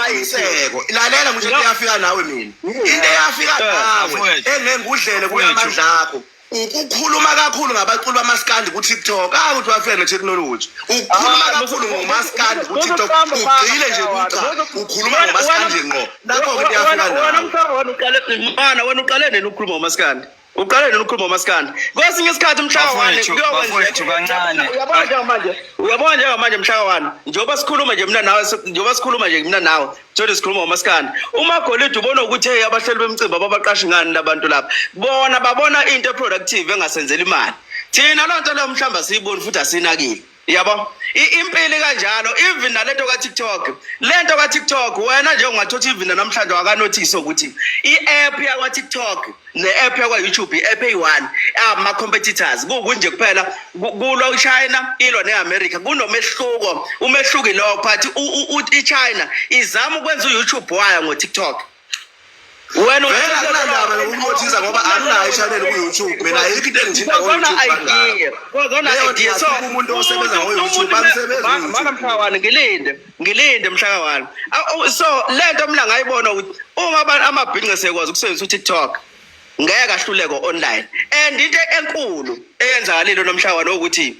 Isiqiniseko, lalela ngisho into eyafika nawe mina, into eyafika nawe Bafowethu. engengudlele Bafowethu. kuyamandla akho, ukukhuluma kakhulu ngabaculi bamaskandi ku-TikTok. Akuthi wafika netheknoloji, ukukhuluma Ah, kakhulu ngomaskandi ku-TikTok, Muzoqamba ugxile nje phambi, kucha ukhuluma Wena- ngomaskandi ngqo, nakho-ke into eyafika wena nawe. mhlawumbe wena uqale mana, wena uqale nini ukukhuluma ngomaskandi? Uqale nini ukukhuluma ngomaskandi? Kwesinye isikhathi mhlawumbe Bafowethu, bafowethu, kancane. Uyabona njengamanje, uyabona njengamanje mhlawumbe njengoba sikhuluma nje mina nawe, njengoba sikhuluma nje mina nawe, thole sikhuluma ngomaskandi, uMagolide ubona ukuthi hey, abahleli bemcimbi ababaqashi ngani labantu lapha? Bona babona into eproductive engasenzela imali. Thina loo nto leyo mhlawumbe asiyiboni futhi asinakile, yabo. Impilo kanjalo, even nalento ka-TikTok, lento ka-TikTok, wena nje ungathothi even namhlanje wakanothisa ukuthi i-app yakwa-TikTok ne-app yakwa-YouTube, i-app eyi-one, ama-competitors kukunje kuphela kulwa iChina ilwa ne-America. Kunomehluko, umehluko ilowo, but iChina izama ukwenza u-YouTube wayo ngo-TikTok. Wena Vele akunandaba nokunothisa ngoba anginayo i-channel ku-YouTube mina, ayikho into engithinta ngo-YouTube kangako. Idea kuzona Leyo idea, so ngiyafuna umuntu osebenza ngo-YouTube, angisebenzi ngo-YouTube. Mana mhlawani, ngilinde, ngilinde mhlakawani. So lento mina ngayibona ukuthi uma abantu amabhinqa sekwazi ukusebenzisa uTikTok, ngeke ahluleke online. And into enkulu eyenzakalile nomhlawani ukuthi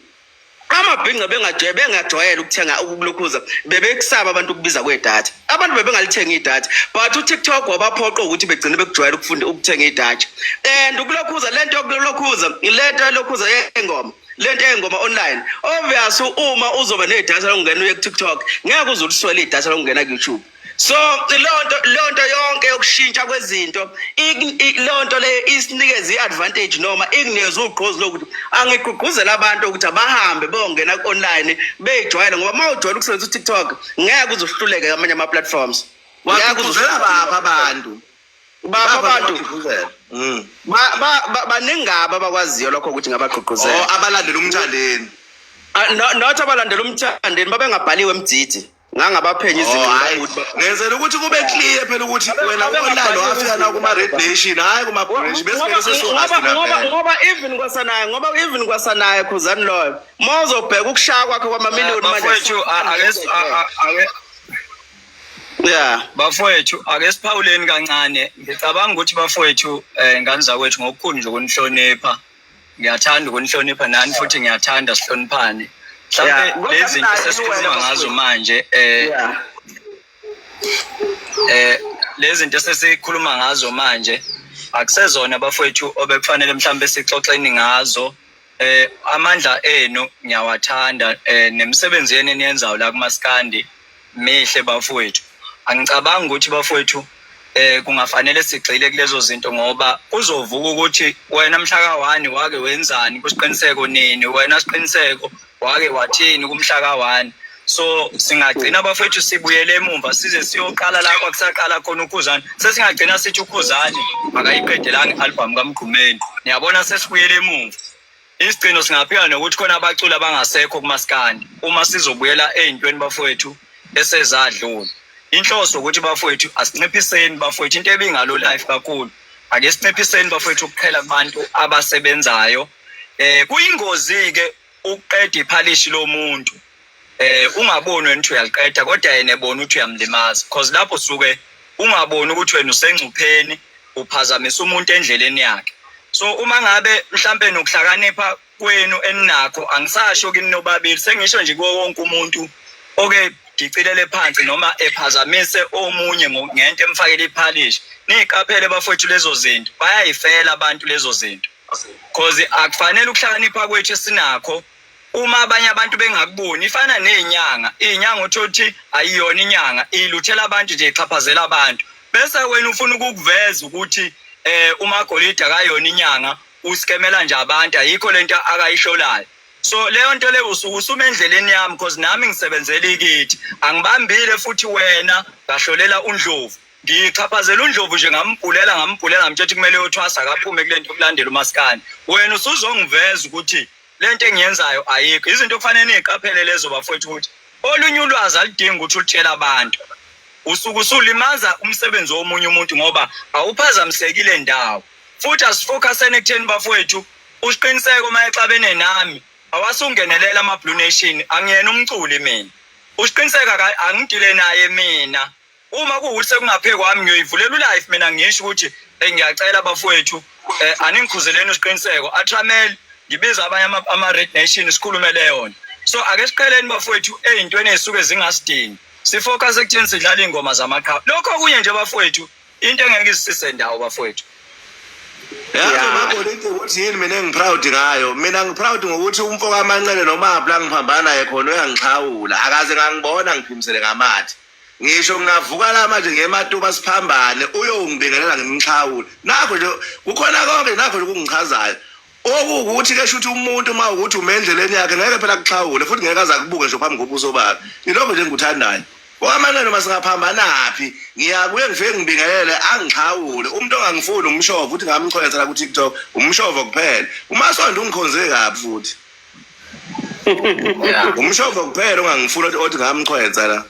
amabhinqa bengajwayele ukuthenga ukulokhuza, bebekusaba abantu ukubiza kwedatha, abantu bebengalithengi idatha, but uTikTok wabaphoqa ukuthi begcine bekujwayele ukufunda ukuthenga idatha. And ukulokhuza lento yokulokhuza, lento elokhuza yengoma, lento yengoma online, obvious uma uzoba nedatha lokungena uye ku-TikTok, ngeke uze uliswele idatha lokungena ku-YouTube. So leyo nto yonke yokushintsha kwezinto, leyo nto leyo isinikeze i-advantage noma ikunikeze ugqozi lokuthi angigqugquzela abantu ukuthi abahambe beyongena ku-online beyijwayele, ngoba uma ujwayele ukusebenzisa uTikTok, ngeke uze uhluleke kwamanye ama-platforms. Ngeke uze Wagqugquzela uhluleke. baphi abantu? Baphi abantu? Wagqugquzela? Baningi abakwaziyo lokho ukuthi ngabagqugquzela. Oh, abalandela umthandeni. Ah, no, not abalandela umthandeni, babengabhaliwe emdzidi, ngangabaphenya Oh, izinto hayi. ukuthi Ngenzela ukuthi kube clear phela ukuthi wena online wafika na kuma-Red Nation, hhayi kuma-Blue Nation, bese vele Ngoba ngoba even kwasanaye Khuzani loyo, uma uzobheka ukushaya kwakhe kwamamiliyoni manje. Bafowethu, ake ake Bafowethu, ake siphawuleni kancane. Ngicabanga ukuthi bafowethu, ngane zakwethu, ngokukhulu nje ukunihlonipha, ngiyathanda ukunihlonipha nani futhi ngiyathanda sihloniphane. Mhlawumbe Kodwa lezi zinto naye sesikhuluma wena, ngazo bafowethu. manje, lezi zinto esesikhuluma ngazo manje akusezona bafowethu obekufanele mhlawumbe sixoxeni ngazo. Amandla enu ngiyawathanda, nemisebenzi yenu eniyenzayo la kumaskandi mihle bafowethu. Angicabangi ukuthi bafowethu kungafanele sigxile kulezo zinto, ngoba kuzovuka ukuthi wena mhla ka-1 wake wenzani kuSiqiniseko nini, wena Siqiniseko wake wathini kumhla ka-1. So singagcina bafethu sibuyele emumva size siyoqala la kwakusaqala khona uKhuzani, sesingagcina sithi uKhuzani akayiqedelanga i-album kaMgqumeni. Niyabona, sesibuyele emumva. Isigcino singaphika nokuthi khona abaculi abangasekho kumaskandi uma sizobuyela ey'ntweni bafowethu esezadlula. Inhloso ukuthi bafowethu asinciphiseni bafowethu into ebingalo life kakhulu, ake sinciphiseni bafowethu ukuqhela kubantu abasebenzayo. Kuyingozi-ke ukuqeda iphalishi lomuntu, ungaboni wena ukuthi uyaliqeda kodwa yena ebona ukuthi uyamlimaza, because lapho usuke ungaboni ukuthi wena usengcupheni, uphazamisa umuntu endleleni yakhe. So uma ngabe mhlampe nokuhlakanipha kwenu eninakho, angisasho kini nobabili, sengisho nje kuwo wonke umuntu oke dicilele phansi noma ephazamise omunye ngento emfakele iphalishi, niyiqaphele bafowethu lezo zinto, bayayifela abantu lezo zinto, cause akufanele ukuhlakanipha kwethu esinakho uma abanye abantu bengakuboni. Ifana ney'nyanga, iy'nyanga uthi ayiyona inyanga, iluthela abantu nje, ixhaphazela abantu, bese wena ufuna ukukuveza ukuthi uMagolide akayona inyanga, uskemela nje abantu, ayikho lento akayihlolayo. So leyo nto leyo usuke usuma endleleni yami, because nami ngisebenzela ikithi, angibambile futhi wena ngahlolela uNdlovu, ngichaphazela uNdlovu nje, ngambhulela, ngambhulela, ngamtshela ukuthi kumele uyothwasa, akaphume kule nto yokulandela umaskandi. Wena usuzongiveza ukuthi lento engiyenzayo ayikho. Izinto okufanele niyiqaphele lezo bafowethu, ukuthi olunye ulwazi aludingi ukuthi ulutshele abantu, usuke usulimaza umsebenzi womunye umuntu ngoba awuphazamisekile ndawo. Futhi asifocuseni ekutheni bafowethu uSiqiniseko uma exabene nami awasungenelela ama-Blue Nation, angiyena umculi mina. USiqiniseko angidile naye mina. Uma kuwukuthi sekungaphe kwami ngiyoyivulela ulife mina ngisho ukuthi ngiyacela bafowethu aningikhuzeleni usiqiniseko atramel ngibiza abanye ama-red nation sikhulumele yona. So ake siqheleni bafowethu ey'ntweni ey'suke zingasidingi, sifocus ekutheni sidlala iy'ngoma zamaqhawe. Lokho okunye nje bafowethu into engeke isise ndawo bafowethu. Yazi magolide ukuthi yini mina engiproud ngayo. Mina ngiproud ngokuthi umfo kaManqele noma la ngiphambana naye khona uyangixhawula. Akaze ngangibona ngiphimisele ngamathe. Ngisho ngingavuka la manje ngematuba siphambane uyongibingelela ngimxhawule. Nakho nje kukhona konke nakho nje kungichazayo. Okuwukuthi ke shuthi umuntu uma ukuthi ume endleleni yakhe ngeke phela akuxhawule futhi ngeke aze akubuke nje phambi kobuso bakhe. Yilokho nje engikuthandayo. Kwamanqe noma singaphambanaphi ngiyakuye ngifike ngibingelele angixhawule. Umuntu ongangifuni umshovo futhi ngamchwetha la ku-TikTok umshovo kuphela. UMasondo ungikhonze kabi futhi. Umshovo kuphela ongangifuni othi ngamchwetha la.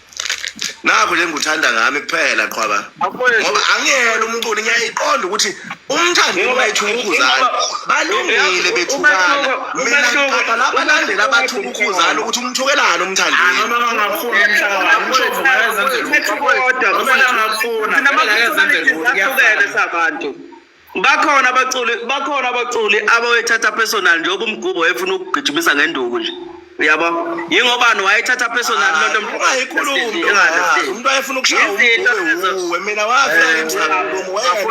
Nakho nje ngikuthanda ngami kuphela qhwaba. Ngoba angiyena umculi ngiyayiqonda ukuthi umthandi uma ethuka ukhuzana balungile bethukana. Mina ngicapha labalandeli abathuka ukhuzana ukuthi umthukelani umthandeni. Noma bangafuna umhlaba umshovo ngayazenzela Kodwa noma bangafuna sinama-personalities ahlukene sabantu. Bakhona abaculi, bakhona abaculi abayithatha personal njengoba umgubo wayefuna ukugijimisa ngenduku nje. Uyabo? Yingobani wayethatha personal lonto Ungayikhulumi into ongayazi. Umuntu wayefuna ukushaya Izinto umgube lezo. wuwe mina wafika emsakazweni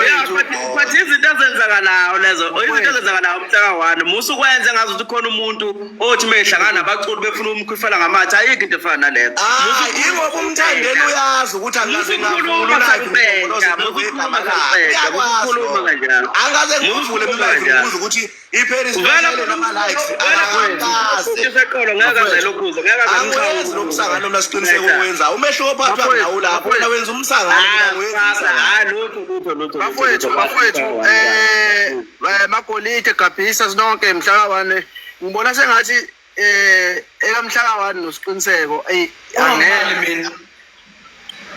Yeah, but izinto ezenzakalayo lezo, izinto ezenzakalayo umhlaka one, musa ukwenza ngazuthi khona umuntu othi uma ehlangana nabaculi befuna ukumkhwifela ngamathe, ayikho into efana naleyo. Musa Hayi ingoba umthandeni uyazi ukuthi angikaze Musa ngavula ukukhuluma live sakuqeda, musa ukukhuluma sakuqeda, musa ukukhuluma kanjalo. Angikaze ngivule Musa mina ukukhuluma live kanjalo. ngibuza ukuthi iParis Vele nama likes akakaze. Iseqolo ngeke aze lokhuza, ngeke aze Angiwenzi lo msangano mina siqiniseko owenzayo. Umehluko phakathi kwami nawo lapho wena wenza umsangano mina ngiwenza umsangano. Ah, lutho lutho lutho. Bafowethu, bafowethu, magolide gabhisa sinonke mhlaka one. Ngibona sengathi ekamhlaka one nosiqiniseko eyi angeke mina.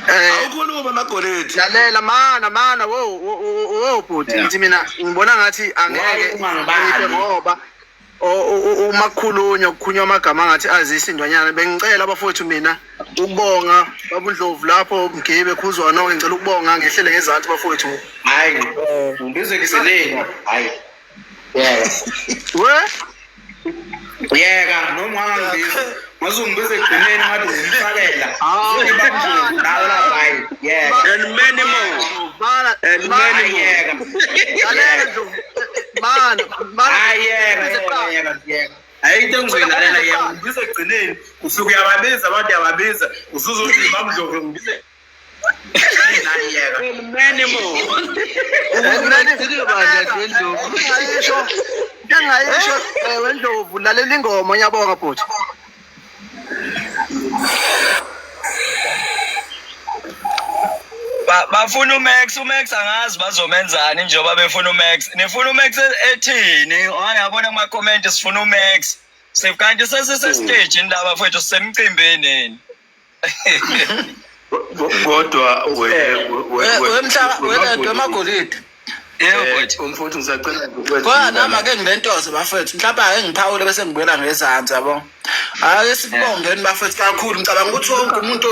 Awukhuluma magolide. Lalela mana mana wo wo bhuti ngithi mina ngibona ngathi angeke Ungangibali. ngoba uma kukhulunywa kukhulunywa amagama angathi azisa indwanyana. Bengicela abafowethu mina ukubonga babundlovu lapho mgibe khuzwa nonke, ngicela ukubonga ngehlele ngezansi bafowethu. Hayi, ngibizwe ngiseleni. Hayi. Yeka. We Yeka noma ungangibiza. Ngazungibiza egcineni ngathi ngimfakela. Ngibabundlovu nawe lapha hayi. Yeka. And many more. Mana And many more. Yeka. lalela Ndlovu. Mana mana Hayi yeka yeka yeka yeka. Hayi into engizoyilalela yeka ngibiza egcineni usuke uyababiza abantu uyababiza usuzothi babundlovu ngibize. Hayi yeka. And many more. Engayisho wendlovu lalela ingoma ngiyabonga bhuti. Bafuna uMax, uMax angazi bazomenzani njengoba befuna uMax. Nifuna uMax ethini? Hayi yabona kuma comment sifuna uMax. Sikanti sesise stage indaba mfowethu sisemcimbini. Kodwa Wemhlaba wena magolide. Yebo bhuti. Umfowethu ngisacela Kodwa nami ake ngilentoze bafethu. Mhlawumbe ake ngiphawule bese ngibuyela ngezansi yabo. Ake sibongeni bafethu kakhulu. Ngicabanga ukuthi wonke umuntu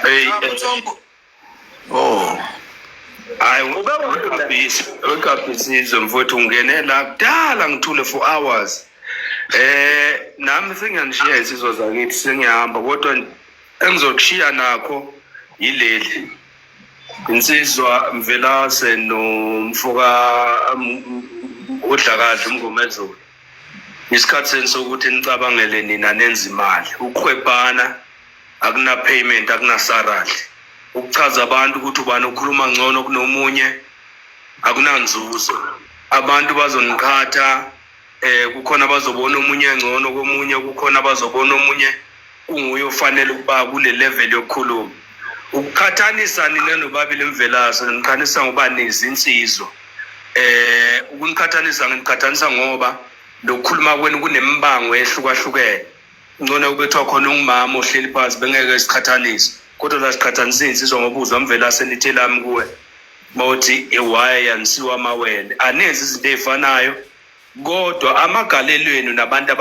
Hey, Oh. hayi wekabhisi izwe mfowethu ungene la kudala ngithule for hours. Nami sengiyanishiya insizwa zakithi sengiyahamba kodwa engizokushiya nakho yileli. Insizwa Mvelase nomfoka uDlakadla umngomezulu. Isikhathi seni sokuthi nicabangele nina nenze imali. Ukuhwebhana akuna payment akuna salary. Ukuchaza abantu ukuthi ubani okhuluma ngcono kunomunye akunanzuzo. Abantu bazoniqhatha kukhona abazobona omunye ngcono komunye, kukhona abazobona omunye kunguye ofanele ukuba kule level yokukhuluma. Ukuqhathanisa nina nobabili Mvelase niqhathanisa ngoba nizinsizwa. Ukuniqhathanisa nginiqhathanisa ngoba lokukhuluma kwenu kunemibango ehlukahlukene. Ngcono ubethwa khona ungumama ohleli phansi bengeke siqhathanise. Kodwa la siqhathanisa insizwa ngoba uzwa Mvelase lithe lami kuwe. Mawuthi ewaya yanisiwa amawele. Anenzi izinto ezifanayo kodwa amagalelo enu nabantu